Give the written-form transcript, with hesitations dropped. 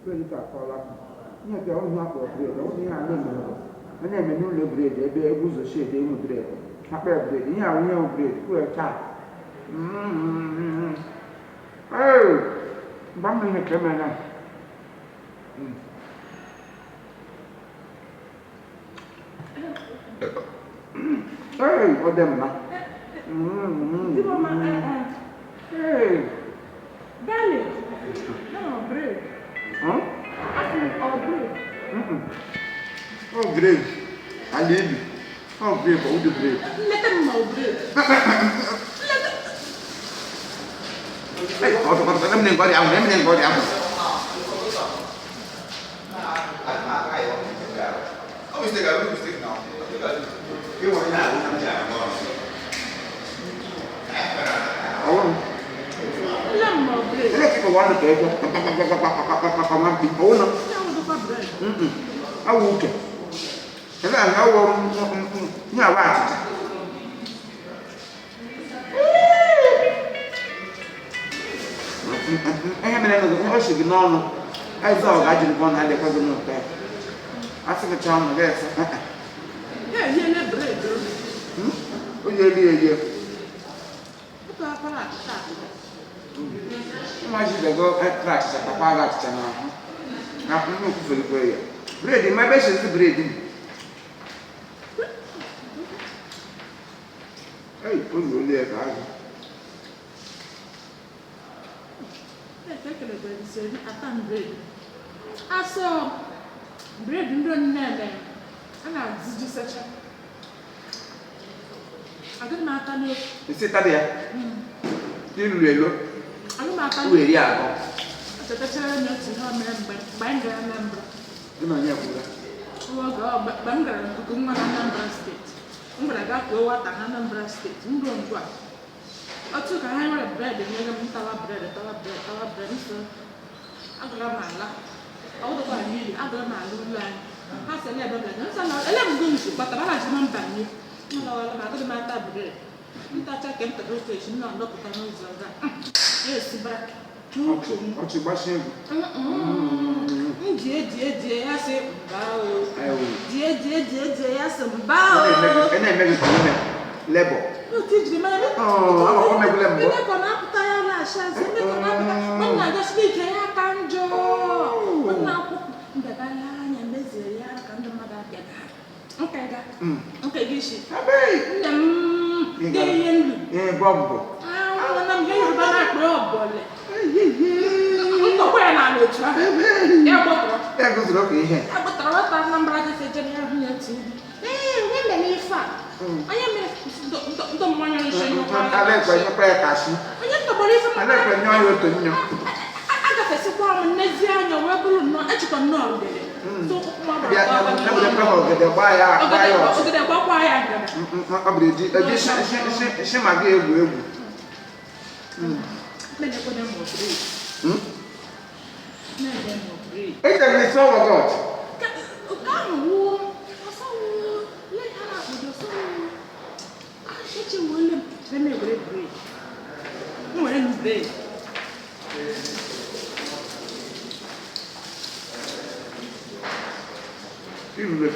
Bread ka akọọla m. Ihe ka ọ ihe akpọrọ bread, ọ bụrụ ihe a na-eme a na-eme n'ụlọ bread ebe ebe ụzọ shed ịmụ bread. Ha kpee bread, ihe ahụ ihe wụ bread, kwuo taa. Ee, mgbe m ihe ka emere na. Ee, ọ dị mma. Diboma, Ee. Darling, no bread. Huh? Asị m ọ bread. Ọ bread. Ala ilu. Ọ bread, ọ dị bread. Nleta m ma ọ bread. Ee, ọ dị ọ dị emene nke ọ dị ahụ, emene nke ọ dị ahụ. No mistake, I make mistake now. Look at this. Ọ wụrụ. Nle m ma ọ bread. Ele ka ịkpọwa ndụ ka ego kpakpakpakpakpakpakpa nwa mkpi. Ọ wụrụ. Ya wụdụkwa bread. Awụ uke. Ele ahụ awụ ihe awa achịcha. Ihe mere na o si gị n'ọnụ eze ọ ga-ajiri gị ọnụ adịkwa gị n'ụtọ ya. Asị gị chọọ ọnụ gị ese. Ya ehiele bread o. O ji eri erie. Ụtọ akwara achịcha achịcha. Ụmụazị bego ekra achịcha takwa gị achịcha n'ahụ. Na nnu kwuferekwe ya. Bread ma ebe esi esi bread m. Ei, o ruola ya ka agụ. Efe ekele bread si eri ata m bread. Asọ bread ndị nne eme a na-azụji sacha. Agaghị m ata n'ofe. Isi tada ya. Iluru elo. Agaghị m ata O eri agụ. Echetachara m otu ihe o mere mgbe mgbe anyị gara Anambra. Gị na onye kwuru. Oge ọ mgbe m gara nkuku nwa na Anambra steeti. M gara gaa kuo nwata na Anambra steeti. M ruo ngwa. Otu ka ha nwere bread nyere m tawa bread tawa bread tawa bread nso agara m ala. Ọ bụdụkwa mmiri agara m ala ụlọ anyị. Ha sị ele ebe bread. Nsọ na ele m gị kpatara ha ji m mbanye. M lawara m agaghị m ata bread. Ntacha ke m tara ofe echi m na-anọpụta n'ụzọ ga. Ya esibara n'ukwu m. Ọchị gbasie egwu. M jie jie jie ya sị mba o. Ayo. Jie jie jie jie ya sị mba Ị o. na-eme gị ka ime lebọ. Otu ijiri mara eme. Ọ, agbakọ megbule mbụ. Eme ka ọ na-apụta ya na-achị azụ. Eme ka ọ na-apụta. Mgbe m na-agasi ike ya aka njọ. Mgbe m na-akwụ ndebala anya mezie ya ka ndị mmadụ abịa. Nke ga. Nke gị isi. Abee. Nne m dị ihe nlu. Ee, bọmbụ. Ahụ na m ihe Yoruba na-akpọ ọbọlị. Ntọkwa ya n'ala otu ahụ. Ya gbọtọrọ. Ya gụzuru oke ihe. Ya gbọtọrọ nwata Anambra gasị ejere ya hụ ya otu ibu. Ee, onye mere ife a? Onye mere ndọ mmanya nshi Ala ekwe nyekwa ya kashi. Onye tọgbọrọ ife Ala ekwe nye ya otu nnyo. Agafesikwa m nnezi anya wee bụrụ nnọọ echekwa nnọọ ogede. So ụkwụ m Bịa, agbara ebere kwe ha ogede gbaa ya gbaa ya ọchị. Ogede gbakwa ya ngada. Ọ bụrụ eji eji shi ma gị egwu egwu. Mene m bread. Mene m bread. Echere m isi ọwọ gọt. Nke ahụ wụ ọsọ wụ lee ha na-akpọdo ọsọ wụ echewole m chere m ewere bread. M were m bread. Iruru.